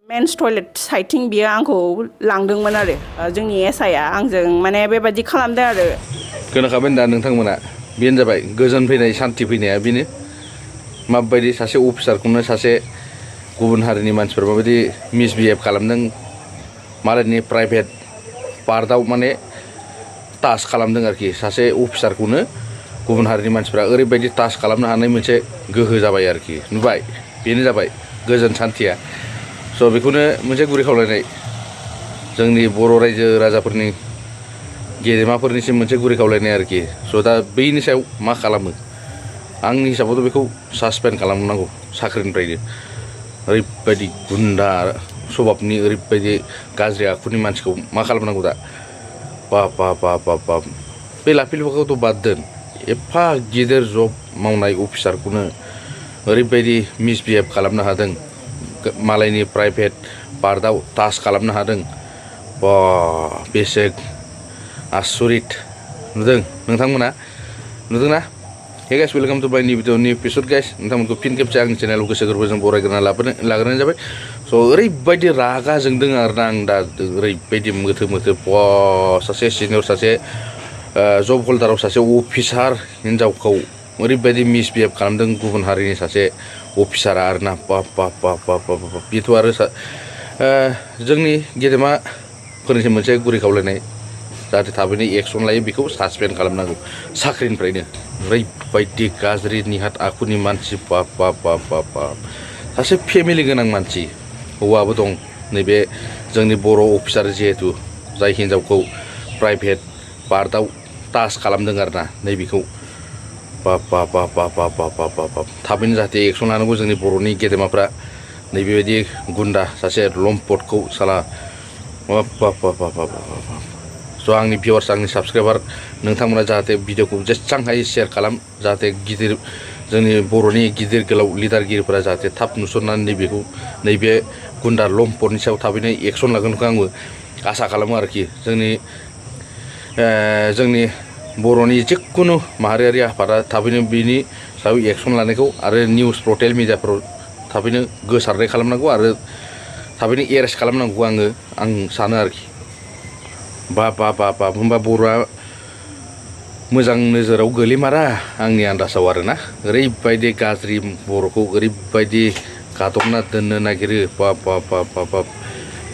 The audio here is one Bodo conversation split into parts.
मेन्स टयलेट साइथिं बियो आंखौ लांदोंमोन आरो जोंनि एसआइआ आंजों माने बेबायदि खालामदों आरो खोनाखाबाय दा नोंथांमोना बेनो जाबाय गोजोन फैनाय सान्थि फैनाया बेनो माबायदि सासे अफिसारखौनो सासे गुबुन हारिनि मानसिफोरा माबायदि मिसबिहेभ खालामदों मालायनि प्राइभेट पार्टआव माने टाच खालामदों आरोखि सासे अफिसारखौनो गुबुन हारिनि मानसिफ्रा ओरैबायदि टाच खालामनो हानाय मोनसे गोहो जाबाय आरोखि नुबाय बेनो जाबाय गोजोन सान्थिया स' बेखौनो मोनसे गुरै खावलायनाय जोंनि बर' रायजो राजाफोरनि गेदेमाफोरनिसिम मोनसे गुरै खावलायनाय आरोखि स' दा बैनि सायाव मा खालामो आंनि हिसाबावथ' बेखौ सासपेन्ड खालामनांगौ साख्रिनिफ्रायनो ओरैबायदि गुन्दा सभाबनि ओरैबायदि गाज्रि आखुनि मानसिखौ मा खालामनांगौ दा बाब बे लाफिलफोरखौथ' बाद दोन एफा गिदिर जब मावनाय अफिसारखौनो ओरैबायदि मिसबिहेभ खालामनो हादों मालायनि प्राइभेट पार्टआव टाच खालामनो हादों बा बेसे आसरित नुदों नोंथांमोना नुदोंना hey guys welcome to my new video new episode guys नोंथांमोनखौ फिन खेबसे आंनि चेनेलाव गोसो गोरबोजों बरायग्रोना लाग्रोनाय जाबाय स' ओरैबायदि रागा जोंदों आरोना आं दा ओरैबायदि मोथो बा सासे सिनियर सासे जब हल्दाराव सासे अफिसार हिनजावखौ ओरैबायदि मिसबिहेभ खालामदों गुबुन हारिनि सासे अफिसारा आरोना बाब बेथ' आरो जोंनि गेदेमाफोरनिसिम मोनसे गुरै खावलायनाय जाहाथे थाबैनो एक्सन लायो बेखौ सासपेन्ड खालामनांगौ साख्रिनिफ्रायनो ओरैबायदि गाज्रि निहाथ आखुनि मानसि बाब सासे फेमिलि गोनां मानसि हौवाबो दं नैबे जोंनि बर' अफिसार जिहेतु जाय हिनजावखौ प्राइभेट पार्टआव टाच खालामदों आरोना नैबेखौ बाब थाबैनो जाहाथे एक्सन लानांगौ जोंनि बर'नि गेदेमाफ्रा नैबेबायदि गुन्दा सासे लम्पटखौ साला स' आंनि भिउवार्स आंनि साबसक्राइबार नोंथांमोना जाहाथे भिडिअखौ जेसेबां हायो शेयार खालाम जाहाथे गिदिर जोंनि बर'नि गिदिर गोलाव लिडारगिरिफोरा जाहाथे थाब नुसननानै नैबे गुन्दा लम्पटनि सायाव थाबैनो एक्सन लागोनखौ आंबो आसा खालामो आरोखि जोंनि बर'नि जिखुनु माहारियारि आफादा थाबैनो बिनि सायाव एक्सन लानायखौ आरो निउस पर्टेल मिडियाफोराव थाबैनो गोसारनाय खालामनांगौ आरो थाबैनो एरेस्ट खालामनांगौ आं सानो आरोखि बाब होमबा बर'आ मोजां नोजोराव गोलैमारा आंनि आन्दाजाव आरोना ओरैबायदि गाज्रि बर'खौ ओरैबायदि गादबना दोननो नागिरो बाब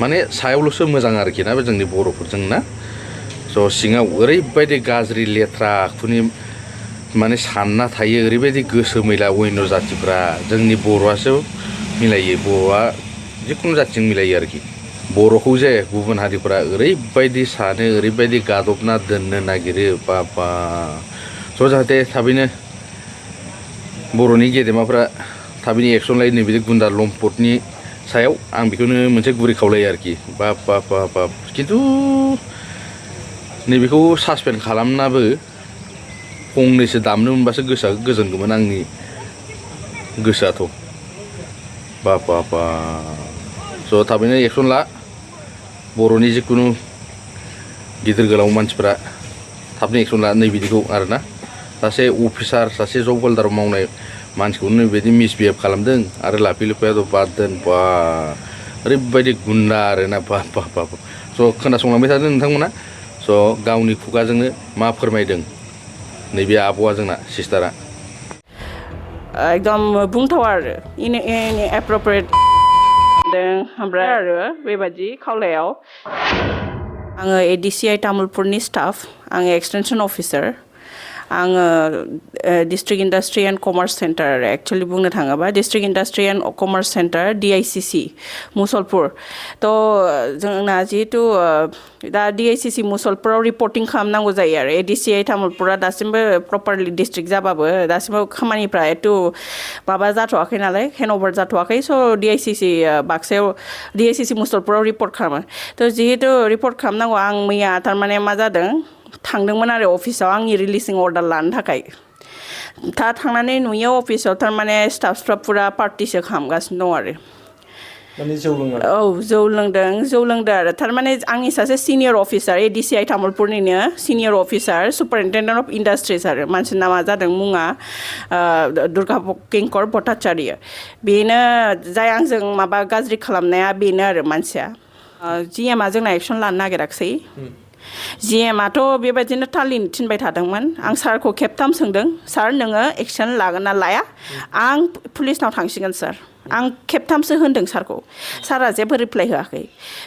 माने सायावल'सो मोजां आरोखि ना बे जोंनि बर'फोरजों ना स' सिङाव ओरैबायदि गाज्रि लेथ्रा आखुनि माने सानना थायो ओरैबायदि गोसो मैला अयन' जाथिफ्रा जोंनि बर'आसो मिलायो बर'आ जिखुनु जाथिजों मिलायो आरोखि बर'खौ जे गुबुन हारिफ्रा ओरैबायदि सानो ओरैबायदि गादबना दोननो नागिरो बाबा स' जाहाथे थाबैनो बर'नि गेदेमाफ्रा थाबैनो एक्सन लायो नैबे गुन्दा लम्पटनि सायाव आं बेखौनो मोनसे गुरै खावलायो आरोखि बाब खिन्थु नैबेखौ सासपेन्ड खालामनाबो फंनैसो दामनो मोनबासो गोसोआ गोजोनगौमोन आंनि गोसोआथ' बाब स' थाबैनो एक्सन ला बर'नि जिखुनु गिदिर गोलाव मानसिफ्रा थाबनो एक्सन ला नैबिदिखौ आरोना सासे अफिसार सासे जब हल्दाराव मावनाय मानसिखौनो नैबायदि मिसबिहेभ खालामदों आरो लाफि लुफायाथ' बाद दोन बा ओरैबायदि गुन्दा आरोना बाब स' खोनासंलांबाय थादों नोंथांमोना स' गावनि खुगाजोंनो मा फोरमायदों नैबे आब'आ जोंना सिस्टारा एकदम बुंथाव आरो इनएप्रोप्रियेट ओमफ्राय आरो बेबायदि खावलायाव आङो एडिसिआइ तामुलपुरनि स्टाफ आङो एक्सटेनसन अफिसार आङो district industry and commerce centre actually बुंनो थाङोबा district industry and commerce centre DICC Musalpur थ' जोंना जिहेतु दा DICC मुसलपुराव रिपर्टिं खालामनांगौ जायो आरो एडिसिआइ तामुलपुरा दासिमबो प्रपारलि डिस्ट्रिक्ट जाबाबो दासिमबो खामानिफ्रा एथु माबा जाथ'वाखै नालाय हेन्डअभार जाथ'वाखै स' DICC बाक्सायाव DICC मुसलपुराव रिपर्ट खालामो थ' जिहेतु रिपर्ट खालामनांगौ आं मैया थारमाने मा जादों थांदोंमोन आरो अफिसाव आंनि रिलिसिं अर्डार लानो थाखाय थांनानै नुयो अफिसाव थारमाने स्टाफफ्रा फुरा पार्टिसो खालामगासिनो दं आरो माने जौ लोङो औ जौ लोंदों आरो थारमाने आंनि सासे सिनियर अफिसार एडिसिआइ तामुलपुरनिनो senior officer superintendent of industries आरो मानसिनि नामा जादों मुङा दुर्गा किंकर भट्टाचार्य बेनो जाय आंजों माबा गाज्रि खालामनाया बेनो आरो मानसिया जिएमआ जोंना एक्सन लानो नागिराखिसै जिएमआथ' बेबायदिनो थालिन थिनबाय थादोंमोन आं सारखौ खेबथाम सोंदों सार नोङो एक्सन लागोन ना लाया आं पुलिसनाव थांसिगोन सार आं खेबथामसो होनदों सारखौ सारा जेबो रिप्लाय होआखै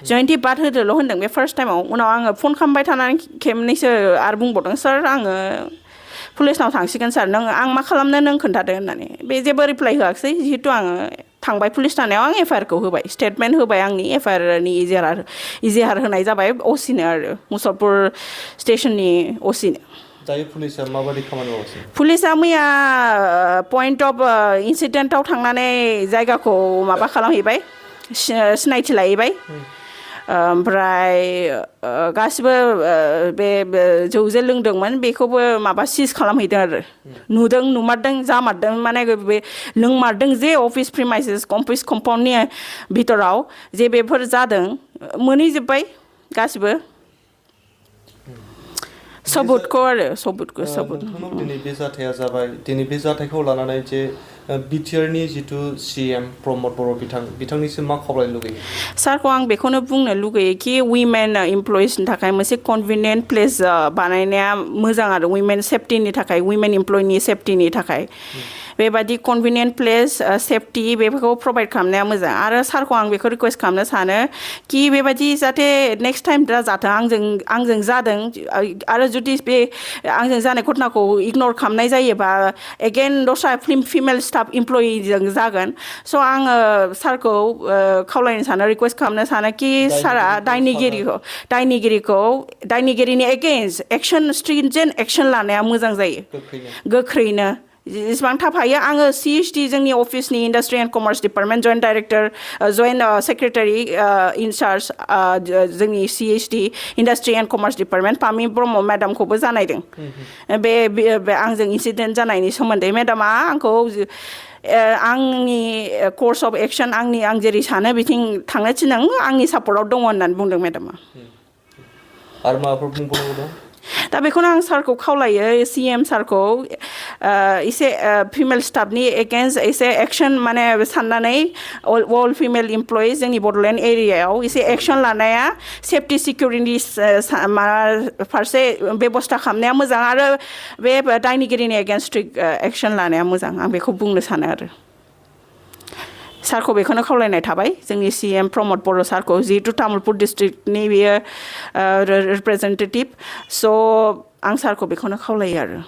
जयन्ति बाद होदोल' होनदों बे फार्स्ट टाइमाव उनाव आङो फन खालामबाय थानानै खेबनैसो आरो बुंबावदों सार आङो पुलिसनाव थांसिगोन सार नों आं मा खालामनो नों खोन्थादो होननानै बे जेबो रिप्लाय होआखिसै जिहेतु आङो थांबाय पुलिस थानायाव आं एफआइआरखौ होबाय स्टेटमेन्ट होबाय आंनि एफआइआरनि इजिहार होनाय जाबाय असिनो आरो मुसलपुर स्टेसननि असिनो दायो पुलिसा माबायदि खामानि मावगासिनो पुलिसा मैया पइन्ट अफ इन्सिडेन्टआव थांनानै जायगाखौ माबा खालामहैबाय सिनायथि लाहैबाय ओमफ्राय गासिबो बे जौ जे लोंदोंमोन बेखौबो माबा सिज खालामहैदों आरो नुदों नुमारदों जामारदों माने बे लोंमारदों जे अफिस प्रिमाइसेस अफिस कम्पाउन्डनि भितराव जे बेफोर जादों मोनहैजोब्बाय गासिबो सबुतखौ आरो सबुत नोंथांनाव दिनै बे जाथाया जाबाय दिनै बे जाथायखौ लानानै जे बिटिआरनि जिथु सिएम प्रमद बर' बिथांनिसिम मा खावलायनो लुगैयो सारखौ आं बेखौनो बुंनो लुगैयो कि उइमेन इमप्लयिसनि थाखाय मोनसे कनभिनियेन्ट प्लेस बानायनाया मोजां आरो उइमेन सेफटिनि थाखाय उइमेन इमप्लयिनि सेफटिनि थाखाय बेबादि कनभिनियेन्ट प्लेस सेफटि बेफोरखौ प्रभाइड खालामनाया मोजां आरो सारखौ आं बेखौ रिकुवेस्ट खालामनो सानो कि बेबायदि जाहाथे नेक्स्ट टाइम दा जाथों आंजों जादों आरो जुदि बे आंजों जानाय घटनाखौ इगनर खालामनाय जायोबा एगेन दस्रा फिमेल स्टाफ इमप्लयिजों जागोन स' आङो सारखौ खावलायनो सानो रिकुवेस्ट खालामनो सानो कि सारा दायनिगिरिनि एगेन्स्ट एक्सन स्ट्रिंजेन्ट एक्सन लानाया मोजां जायो गोख्रैनो जेसेबां थाब हायो आङो सिएसडि जोंनि अफिसनि industry and commerce department joint director joint secretary in-charge जोंनि CSD industry and commerce department Pami Brahma मेडामखौबो जानायदों बे आंजों इन्सिडेन्ट जानायनि सोमोन्दै मेडामा आंखौ आंनि कर्स अफ एक्सन आं जेरै सानो बिथिं थांनो थिनदों आंनि सापर्टआव दङ होननानै बुंदों मेडामा आरो माबाफोर बुंबावनांगौ दं दा बेखौनो आं सारखौ खावलायो सिएम सारखौ एसे फिमेल स्टाफनि एगेन्स्ट एसे एक्सन माने साननानै अल फिमेल इमप्लयिज जोंनि बड'लेण्ड एरियायाव एसे एक्सन लानाया सेफटि सिकिउरिटि फारसे बेबस्था खालामनाया मोजां आरो बे दायनिगिरिनि एगेन्स्ट स्ट्रिक्ट एक्सन लानाया मोजां आं बेखौ बुंनो सानो आरो सारखौ बेखौनो खावलायनाय थाबाय जोंनि सिएम प्रमद बर' सारखौ जिहेतु तामुलपुर डिस्ट्रिक्टनि बेयो रिप्रेजेन्टेटिभ स' आं सारखौ बेखौनो खावलायो आरो